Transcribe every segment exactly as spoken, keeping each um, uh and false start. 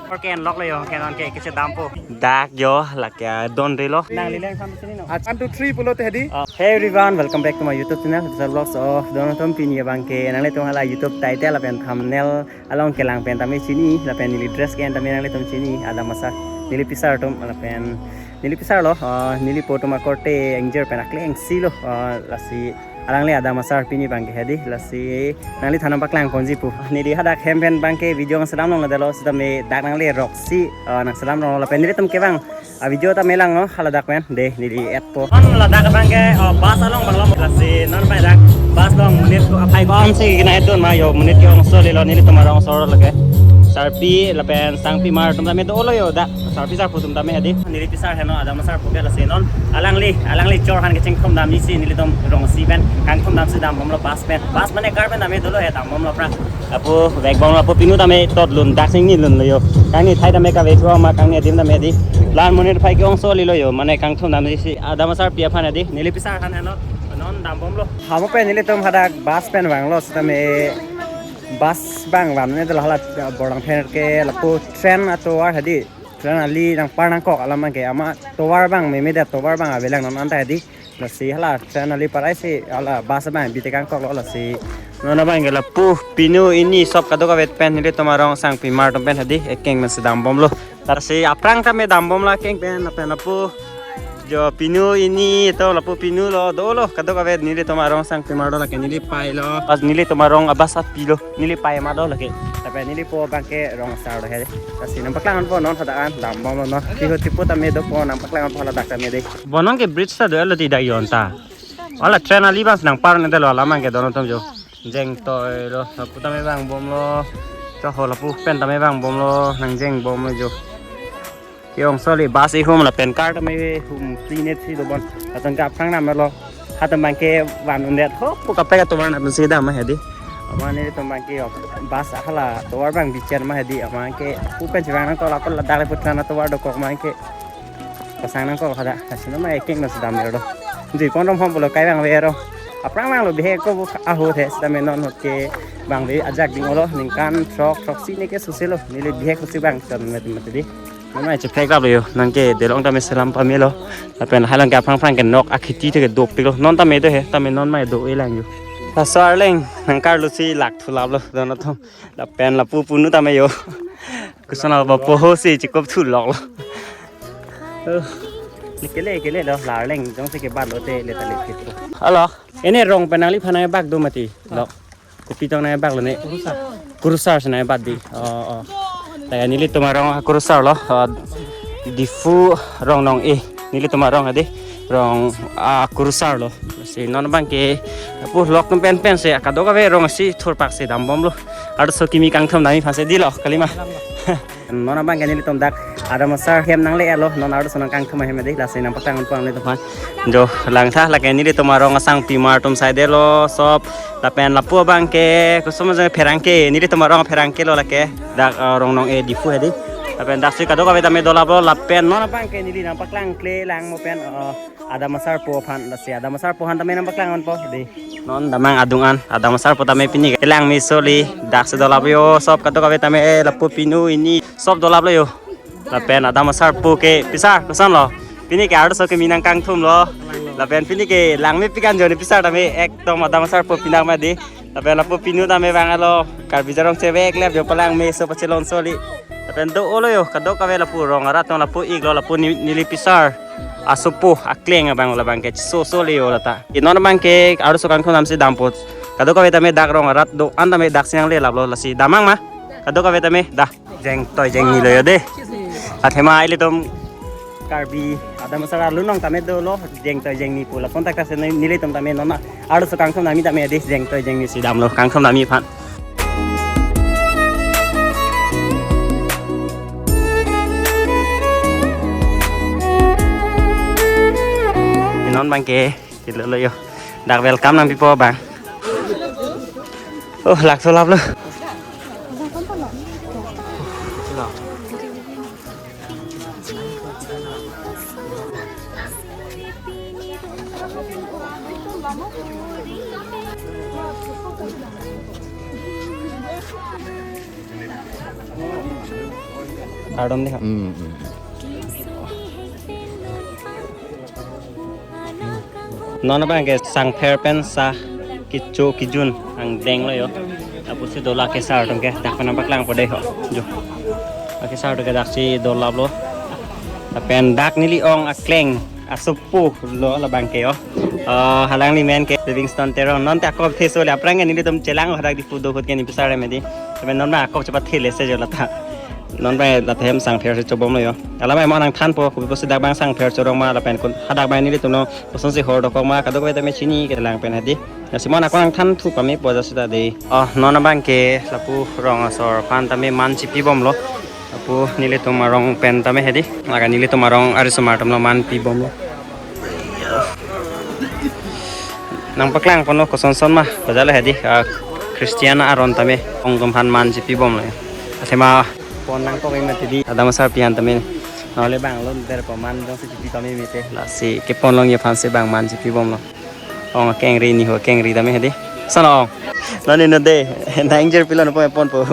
Or ke-en lok lo yo, ke-en on ke kisi dampo. Dak yo, lake don rilo. Nangli lang sam sini no. One, two, three pulote hedi. Uh, hey everyone, welcome back to my YouTube channel, Vijay Vlogs of Don Atum. Pini abang ke nanglitum hala YouTube title lapen thumbnail along kelang pen tame chini, lapen neli dress ke-en tame nanglitum chini, Adam Asar, neli pisar atum, lapen neli pisar lo, uh, neli po atum akorte ingjir pen akleng si lo, uh, lasi alangli Adam Asar pini abang ke hedi, lasi nangliphan nangpaklang ponji pu. Neli hadak hem pen abang ke video nangselam longledetlo, sitame dak nangli roksi, uh, nangselam long lapen nelitum kevang a video tame langnon, haladak pen, de, neli etpo. On ladak abang ke, uh, bus along abang lo, lasi non pai dak bus along monit ko aphai ko-an si kena edun ma yo, monit ke-ongso lelo, nelitum arong asor lake. Sarpi lapen sangpimar atum tame dolo yo dak. Sarpi sarpo atum tame hedi. Neli pisar henlo Adam Asar pu ke, lasi non alangli, alangli chor aphan kechengthom damji si nelitum rong isi pen kangthom damsi dambomlo bus pen. Bus mane car pen tame dolo he, dambomlo aphrang. Lapu vekbomlo, lapu pinu tame tot lun, dak sing ni lun lo yo. Kangni thai tame kave thua ma, kangni adim tame hedi. Lan monit aphai ke-ongso lelo yo, mane kangthom damji si Adam Asar pi aphan hedi. Neli pisar aphan henlo. Non dambomlo. Hamo pen nelitum hadak bus pen vanglo, sitame bus abang vang ne dolo hala, uh, Borlangpher ke lapu train atovar hedi. Train ali nangpar nangkok alam abang ke, ama tovar abang memedet, tovar abang avelang non anta hedi. Lasi hala train ali parai si hala bus abang bite kangkoklo, lasi non abang ke lapu pinu ini sop kadokave pen nelitum arong sangpimar atum pen hedi ekeng pen si dambomlo. Lasi aphrang tame dambomlo akeng pen, lapen lapu jo pinu ini to lapu pinu lo dolo kadokave nelitum arong sangpimar do lake, neli pailo. Pas nelitum arong a-bus apilo, neli pai ma do lake. Lapen neli po abang ke rong asar do he. Lasi nangpaklang ponpo non hadak an dambomlo non. Tiho tipu tame dopo, nangpaklang ponpo haladak tame de. Bonong ke bridge ta do lo ti dak yo anta. Hala train ali abang nangpar ne dolo alam abang ke Don Atum jo. Jengtoi lo, lapu tame vangbomlo. Choho lapu pen tame vangbomlo, nangjengbomlo jo. Ke-ongso le bus ihum lapen car tame hum free net si dobom. Latum ke aphrang namlo. Hatum abang ke van undet ho, pu kaprek atovar na pensi dam ma hedi. Amat nelitum abang ke bus hala tovar abang bichar ma hedi. Amat ke pu pen chevang nangkok, lapu ladak le pu train atovar dokok abang ke. Pasang nangkok hadak, lasi non ma ekeng non si dam ero do. Jui kon rom hom pulo kai vangve ero. Aphrang vanglo bihek ko ahut he, sitame non ahut ke vangve ajak ding olo, ningkan throk throksi ne ke suse lo, neli bihek pusi vang chon met met di. Non ma cheprek lap lo yo, nang ke delong tame selam pamelo. Lapen halang ke aphrang aphrang ke nok akhiti te ke dopiklo. Non tame do he, tame non ma do-e lang yo. Laso arleng nangkarlo si lak thu lap lo, Don Atum. Lapen lapu punu tame yo. Koson lo ba poho si chikop thu lok lo. Oh. Ne kele kele lo, la arleng jongsi kebat lote le ta le kit po. Alo, ene rong pen nangliphan nangkebak do mati. Lo. Kopi tong nangkebak lo ne? Kurusar. Kurusar si nangkebat di. Oh, oh. Taya nelitum arong Kurusar lo. Oh, Diphu Rongnong-e. Nelitum arong hedi. Rong, ah, Kurusar lo. Si non abang ke lapu lok atum pen pen si kadokave rong si thurpak si dambomlo. Arloso kimi kangthom damji aphan si dilo kalima. Non abang ke nelitum dak Adam Asar hem nangle-etlo, non arloso nangkangthom ahem hedi, lasi nangpaklang ponpo nanglitum aphan. Jo langtha lake nelitum arong asangpimar atum saidelo sop, lapen lapu abang ke koson ma jong pherangke, nelitum arong pherangke lo lake. Dak, eh, Rongnong-e Diphu hedi. Lapen dak si kadokave tame dolaplo, lapen non abang ke neli nangpaklangkle lang mo pen, eh, Adam Asar po aphan, lasi Adam Asar po aphan tame nangpaklang ponpo di. Non damnang adung an, Adam Asar po tame pini kelang meso le, dak si dolap yo, sop kadokave tame, eh, lapu pinu ini, sop dolaplo yo. Lapen Adam Asar po ke, pisar, koson lo? Pini ke arloso kimi nangkangthom lo. Lapen pini ke langmepik an jo ne pisar tame, ekdom Adam Asar po pinang ma di. Lapen lapu pinu tame vanglo, Karbi Anglong cheveklep jo palang meso pachelonso le. Lapen do-olo yo, kadokave lapu rong arat tong lapu iklo, lapu ni-, neli pisar asopo akleng abang labang ke soso le yo lata. Ke non abang ke arloso kangthom damsi dampo. Kadokave tame dak rong arat do-an tame dak si nangle laplo, lasi damnang ma. Kadokave tame dah. Jengtoi jengni lo yo de. Athema ilitum Karbi Adam Asar alunong tame dolo, jengtoi jengni pu. Lapu antak ta si nelitum tame non arloso kangthom damji tame di, jengtoi jengni si damlo, kangthom damji aphan. Non abang ke, kilo lo yo. Dak welcome nangpipo abang. Oh, lak so lap lo. Ardom dei ha. Hmm, hmm. Non abang ke sangpher pen sa kecho kejun angdeng lo yo. Lapusi do la kesar atum ke dak pen nangpaklangpo dei ho. Jo. La kesar atum ke daksi dolaplo. Lapen dak neli ong akleng asopo lo labang ke yo. Ah, halangli men ke Livingstone Teron. Non ta akok theso le aphrang ke nelitum chelang hadak Diphu do ahut ke ne pisar medi. Tapi non abang akok chepathe le se jo lata. Non abang lata hem sangpher si chobom lo yo. Alam abang nangthanpo, kopi pusi dak abang sangpher chorong ma lapen kun hadak abang nelitum lo kosonsi hor dokok ma kadokave tame chini kelang pen hedi. Lasi non akok nangthanthu pamepo jasi ta dei. Oh, non abang ke lapu rong asor aphan tame man chipibom lo. Lapu nelitum arong pen tame hedi. Laga nelitum arong arisomar atum lo man pibom lo. Nangpaklangpon lo kosonson ma, bajalo hedi, ah, Christian aron tame, ong atum aphan man chipibom lo. Athema pon nangkok imat hedi, Adam Asar pi aphan tame. Nole abang lo der ko man jongsi chipi pame mete, lasi kepon longji aphan si abang man chipibom lo. Ong akengri ni ho akengri tame hedi. Sana ong. Non inut dei, nang jer pilo no ponpo.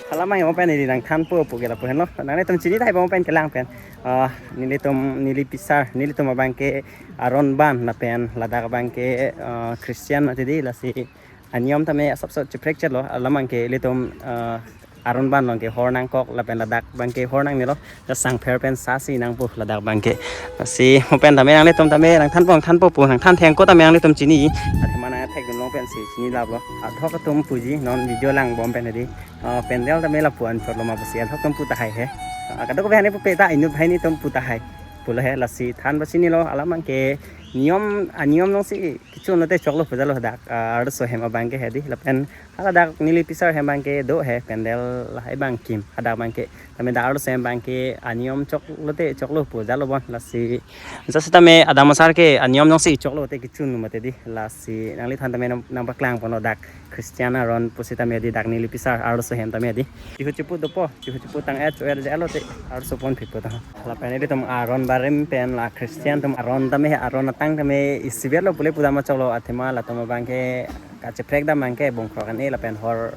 Hala abang mo pen hedi nangthanpo pu ke lapu henlo. Nanglitum chini tahai mo pen kelang pen. Ah, nelitum neli pisar, nelitum abang ke aron ban lapen ladak abang ke, ah, Christian mati dei lasi aniyom tame asapso chiprek chelo alam abang ke ilitum, ah, aron ban along ke hor nangkok lapen ladak abang ke hor nangnelo. Dak sangpher pen sa si nangpo ladak abang ke. Si mo pen tame nanglitum tame nangthanpo nangthanpo pu nangthan thengko tame nanglitum chini. Athema nangthek dunlong pen si chinilaplo. Adhok atum puji non video langbom pen hedi. Ah, pandal tame lapu-an chotlo ma pusi adhok atum pu tahai he. Ah, kadokave hane pupe ta inut hane atum pu tahai. Pulo he lasi than pachinilo alam abang ke niyom aniyom alongsi kechun lote choklo pujalo dak, ah, arloso hem abang ke hedi lapen hala dak neli pisar hem abang ke do he pandal lahai abang kim hadak abang ke tame dak arloso hem abang ke aniyom chok lote choklo pujalo bon lasi. Jasi tame Adam Asar ke aniyom alongsi choklo te kechun mati dei lasi nangliphan tame nang, nangpaklangpon lo dak Christian aron pusi tame hedi dak neli pisar arloso hem tame hedi. Chihu chipu dopo, chihu chipu tang et, et je alo te arloso pon pipo tang. Lapen ilitum aron barim pen la Christian atum aron tame he aron atang tame isivet lo pule pudam achok lo athema latum abang ke kachiprek dam abang ke bongkrok an-e lapen hor,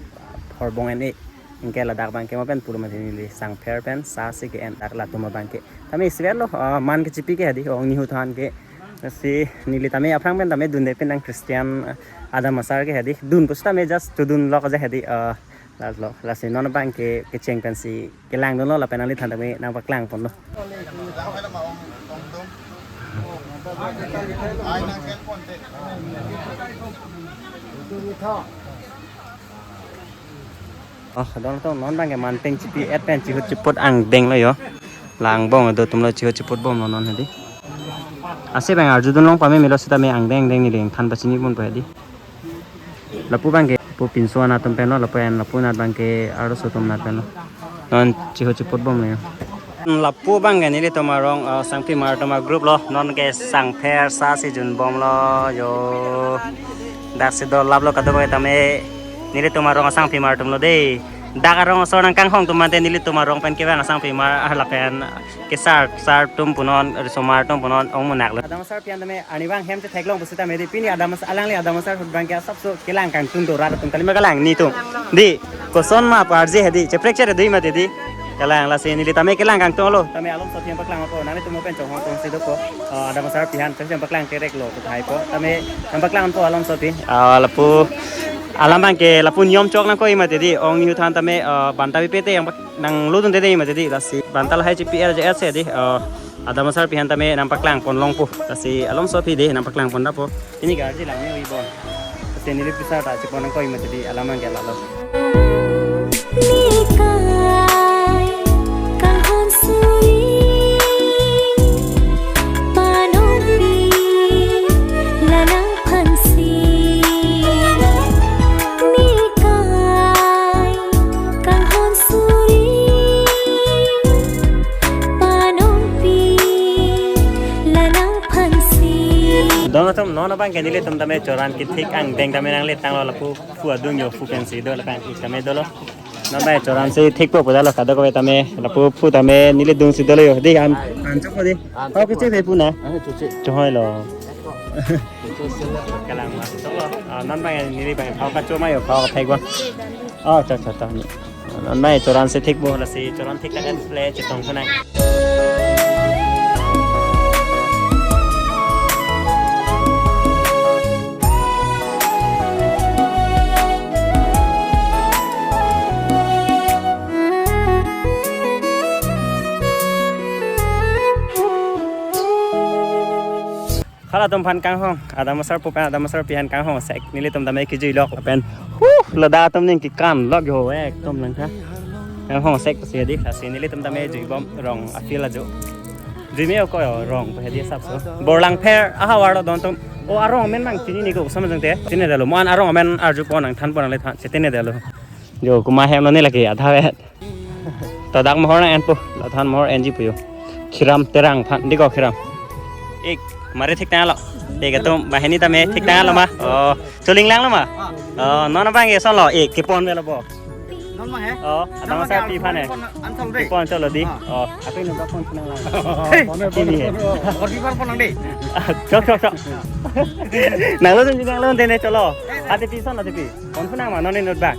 hor bong an-e. Anke ladak abang ke mo pen pulo mati neli sangpher pen sa si ke-en dak latum abang ke. Tame isivet lo, ah, man kechipi ke hedi, ong nihu than ke. Si neli tame aphrang pen tame dunde pen nang Christian, ah, Adam Asar ke hedi. Dun pusi tame just to dun lok aja hedi, ah, lalo. Lasi non abang ke kecheng pen si kelang dunlo lapen nangliphan tame nangpaklangpon lo. Oh, don atum non abang ke man pen chipi et pen chihut chiput angdeng lo yo. La angbong do atum lo chihut chiput bom lo non hedi. Ase abang arju dunlong pame melo seta me angdeng angdeng neli nangthan pachini ponpo hedi. Lapu abang ke pu pinso anat atum pen lo, lapu en lapu anat abang ke arloso atum anat pen lo. Non chihut chiput bom lo yo. Lapu abang ke nelitum arong, ah, sangpimar atum agroup lo, non ke sangpher sa si junbom lo yo. Daksi dolaplo kadokave tame nelitum arong asangpimar atum lo dei. Dak arong asor nangkanghong atum mate nelitum arong pen kevang asangpimar, ah, lapen kesar, sar atum punon, risomar atum punon, ong munak lo. Adam Asar pi aphan tame arnivang hem chetheklong pusita medi pini Adam Asar, alangli Adam Asar ahut abang ke asapso kelang kangtung do rat atum kalima kalang nitum. Dei, koson ma parje hedi, cheprek chere dui mati dei. Kalang lasi neli tame kelang kangtung lo, tame alomso aphi nangpaklangpo, nanglitum mo pen chonghong tong si dopo. Ah, Adam Asar pi aphan, chonghong paklang terek lo, puthai po. Tame nangpaklangpo alomso aphi. Ah, lapu, alam abang ke, lapu niyom chok nangkok imat hedi, ong nihu than tame, ah, banta pipe te nangpaklang lo dunde dei mati dei, lasi banta lahai chipi er je er se dei, ah, Adam Asar pi aphan tame nangpaklangpon longpo. Lasi alomso aphi dei nangpaklangpon dapo. Ini garji lang ni ibon. Lasi neli pisar ta chipon nangkok imat hedi alam abang ke lalo. Nikai kanghon suri panopi lalang phansi. Nikai kanghon suri panopi lalang phansi. Don atum non abang ke nelitum tame choran kethik angdeng tame nangletanglo lapu phu adung yo phu pensi do lapen ik tame dolo. Non abang choran si thikpo pudalo kadokave tame lapu phu tame neli dung si dolo yo. Dei an, an chok dei. An chok. Hau keche phe pu na. An chok che. Chohoi lo. Kalang ma. Chok lo. Ah, non abang neli abang hau kacho ma yo hau kaphek ba. Ah, chok chok chok ni. Non bai choran si thik bo, lasi choran thik tangte chetong thunang. Halatum aphan kanghong, Adam Asarpo pen Adam Asarpi aphan kanghong sek, nelitum tame kejui lok lapen. Huh, ladak atum ning kekan lok ho, ekdom langtha. Kanghong sek si hedi, lasi nelitum tame jui bom rong a-field ajo. Jui me ko rong pu hedi asapso. Borlangpher ahavar lo don atum. O arong amen bang chinine ko, sama jangte. Chinine detlo. Mo-an arong amen arju pon nang than pon nang le than. Chetine detlo. Jo, komat hem lo ne lake adha vet. To dak mohor nang enpo, la than mohor enji pu jo. Khiram Terang aphan, dei ko Khiram. Ik, mari thik tanglo. Ik atum banghini tame thik tanglo ma. Oh, choling langlo ma. Oh, non abang ke ason lo, ik kepon avelo bo. Non ma he? Oh, Adam Asarpi aphan he. Pon, ansol dei. Kepon cholo dei. Ah. Oh, api nang pon nang lang. Hey. Ini he. Korbi aphan pon nang dei. Chok, chok, chok. Nanglo dun, nanglo dun, dene cholo. Ate pi ason, ate pi. Pon phu nang ma, non inut bang.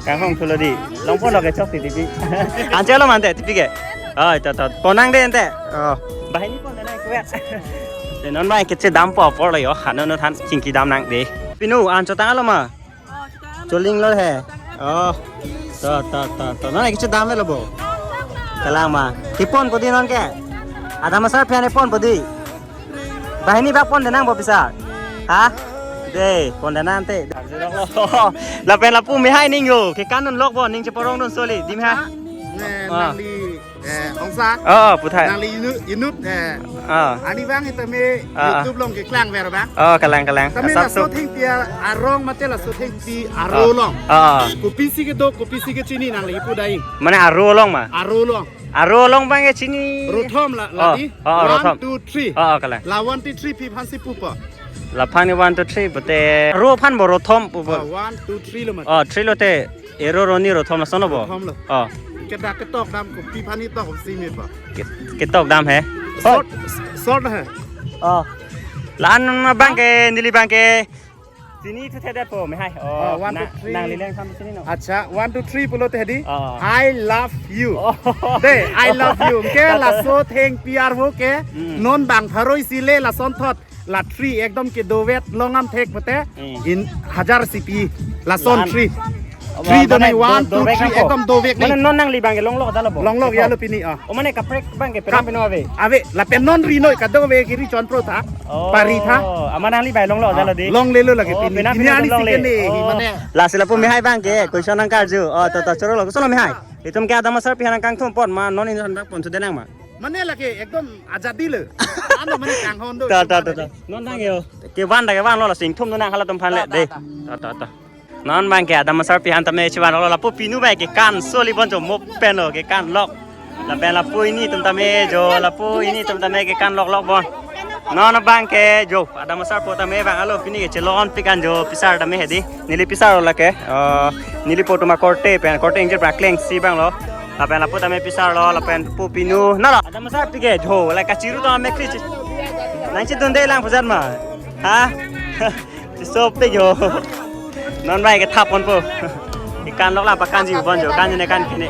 Kanghong thulo dei. Longpon lo ke chok si tipi. Anchot lo ma ante tipi ke. Oi, to, to. Pon nang dei ante. Oh. Banghini pon dei nang kuat. Dei non bai kechedam po apor lo jo. Hano no than chingki dam nang dei. Pinu, an chotanglo ma. Choling lo he. Oh. To, to, to, to. Non kechedam avelo bo. Kalang ma. Kepon po dei non ke. Adam Asarpi aphan kepon po dei. Banghini bak pon dei nang bo pisa. Ha? Dei, pon dei nang ante. Lapen lapu mehai ning jo. Kekan dun lok bo, ning cheparong dun soli. Dei mehai. Ne, ah, nangli, eh, ongsa. Oh, oh, puthot. Nangli inut, inut, eh. Ah. Arni bang tame, ah, ah, YouTube along keklang ver bang. Oh, kalang, kalang. Tame asap laso thengpi arong mate laso thengpi aro, ah, along. Ah. Kopisi kedo, kopisi kechini nangli pu dei. Mane aro along ma? Aro along. Aro along bang kechini. Rothom la, oh, la dei. Oh, oh, rothom. One, two, three. Oh, oh, kalang. La one, two, three pi aphan si pupo. Laphan ni one, two, three pute. Aro aphan bo rothom pupo. Oh, one, two, three lo ma. Oh, three lote. Ero, roni, rothom lason lo bo. Rothom lo. Oh. Kedak ketok dam kopi aphan ni tok si me pa. Ke-, ketok dam he. Short, short he. Oh. La-an abang ke, neli bang ke. Chinithuthedet po mehai. Oh, oh, one, na, two, three. Nangli lang sam chinine. Acha, one, two, three pulote hedi. Oh. I love you. Oh. Dei, I love you. Ke laso thengpi arvo ke, hmm, non bang pharo isi le lasonthot. La three ekdom kedovet long am thek pute, hmm, in hajar sipi. Lason la-an three. Oh, three mane donai one, do-, two, dovek three nangpo. Ekdom dovek nang. Mane non nangli bang ke longlok jalo bo? Longlok jalo pini, ah. Oh, mane kaprek bang ke kap-, penang peno ave? Ave, lapen non ri noi kadove ke ri chonpro tha. Oh. Pari tha. Ama nangli bai longlok jalo dei. Longlelo lake, oh, pini. Penang peno longle. Pini ani si ke ne, oh, hi mane. Lasi lapu mehai bang ke, question nangkarju. Oh, to, to, choro lo, koson lo mehai. Itum ke Adam Asarpi aphan nangkangthum pon ma, non inut aphan bak pon sude nang ma. Mane lake ekdom ajadi lo. Ano mane kanghon do. Ta, ta, ta, ta. Non nang jo. Kevan ta kevan lo, la singthum do nang halatum aphan le, ta, ta, dei. Ta. Ta, ta, ta. Non bang ke Adam Asarpi aphan tame chevan lo, lapu pinu bai kekan soli pon jo mo pen lo kekan lok. Lapen lapu ini atum tame jo, lapu ini atum tame kekan lok lok bon. Non bang ke jo, Adam Asarpo tame bang alo pini ke chelon pikan jo, pisar tame hedi. Neli pisar lo lake, eh, neli po atum akorte pen, korte ingjir pra kleng si bang lo. Lapen lapu tame pisar lo, lapen pu pinu. Na lo, Adam Asarpi ke jo, la kachiru tame kri chi. Nang chidunde lang pujat ma. Ha? Chisopik jo. Non bai kethap ponpo. Ikan lok la pakanji bon jo, kanji ne kan kine.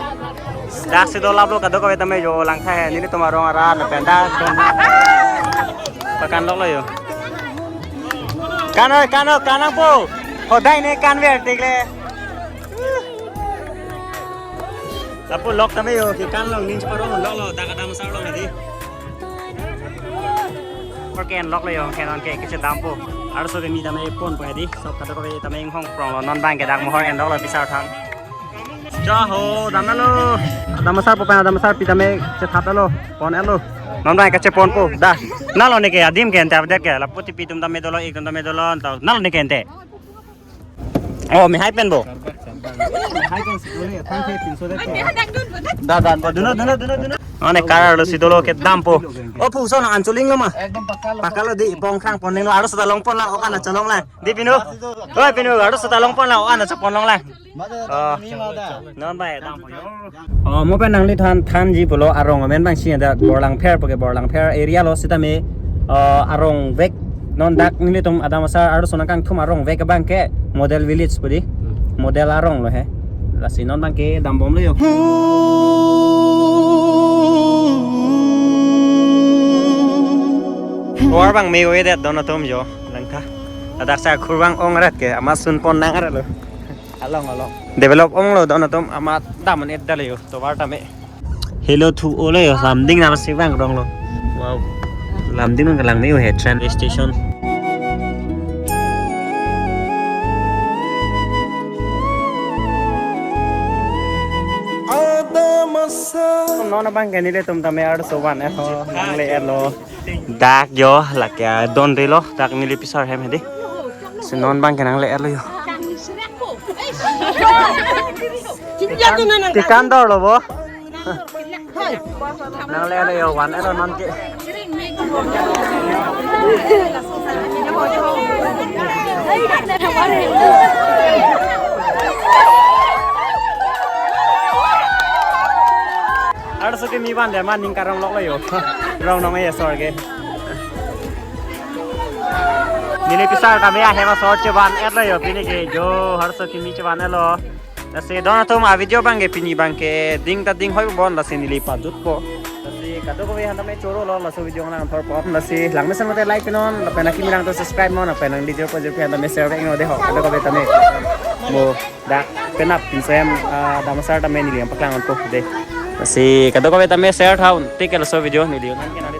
Dak si dolap lo kadokave tame jo langtha he, nelitum arong arat lapen dak. Pakan lok lo jo. Kan oi, kan oi, kan nangpo. Hodai ne kan ver tik le. Lapu lok tame jo, kekan long ning cheparong lok lo, dak Adam Asar lo hedi. Korken lok lo jo, kenon ke kechedampo. Arloso kemi tame ponpo hedi, sop kadokave tame inghong prong lo, non bang ke dak mohor endok lo pisar thang. Jaho, damnalo. Adam Asarpo pen Adam Asarpi tame chethap lo, pon-et lo. Non bang ke cheponpo, da. Nalo ne ke adim ke ente update ke, lapu tipi atum tame dolo, ik atum tame dolo, nalo ne ke ente. Oh, mehai pen bo. Da, da, da. Duno, duno, duno, duno. Mane car arlo si dolo kedampo. Oh, pu son an choling lo ma. Ekdom pakka lo. Pakka lo dei, pon khang pon lo. Arloso ta long pon lang, okan cholong lang. Dei pinu. Oi pinu, arloso ta long pon lang, okan chepon long lang. Oh. Non bai dampo jo. Oh, mo pen nangliphan thanji pulo arong amen bang si ada Borlangpher pu ke, Borlangpher area lo sitame, eh, arong vek non dak nelitum Adam Asar arloso nangkangthum arong vek abang ke Model Village pu dei. Hmm. Model arong lo he. Lasi non abangke dambomlo yo. Tovar abang me-o-edet don atum yo. Langtha. Ladak sa khur abang ong arat ke, amat sunpon nang arat lo. Along, along. Develop onglo don atum, amat dam-un-edetlo yo. Tovar tame. Helo thu-olo yo, Lumding nang si abang rong lo. Wow. Lumding nang kelang me-o he train station. Non abangke nelitum tame arloso van-etlo, nangle-etlo. Dak yo, lake adon rilo, dak neli pisar hem hedi. Si non abangke nangle-etlo yo. Tikan dor lo bo. Nangle-etlo yo, van-etlo nonke. Arloso kimi van de ma ning karong loklo yo. Rong nong e sorke. Neli pisar tame ahem asor chevan-etlo yo pini ke jo arloso kimi chevan-etlo. Lasi don atum avideo abangke pini abangke ding ta ding hoi bon lasi neli pajutpo. Lasi kadokave aphan tame choro lo laso video nang thor pon. Lasi langmesen mate like non, lapen akimi lang to subscribe non, lapen nangli jor pajor aphan tame share vek non de ho. Kadokave tame mo dak penap pinso hem, ah, dam asar tame neli nangpaklang ponpo de. Lasi kadokave tame share tha un, tik laso video neli nang kenali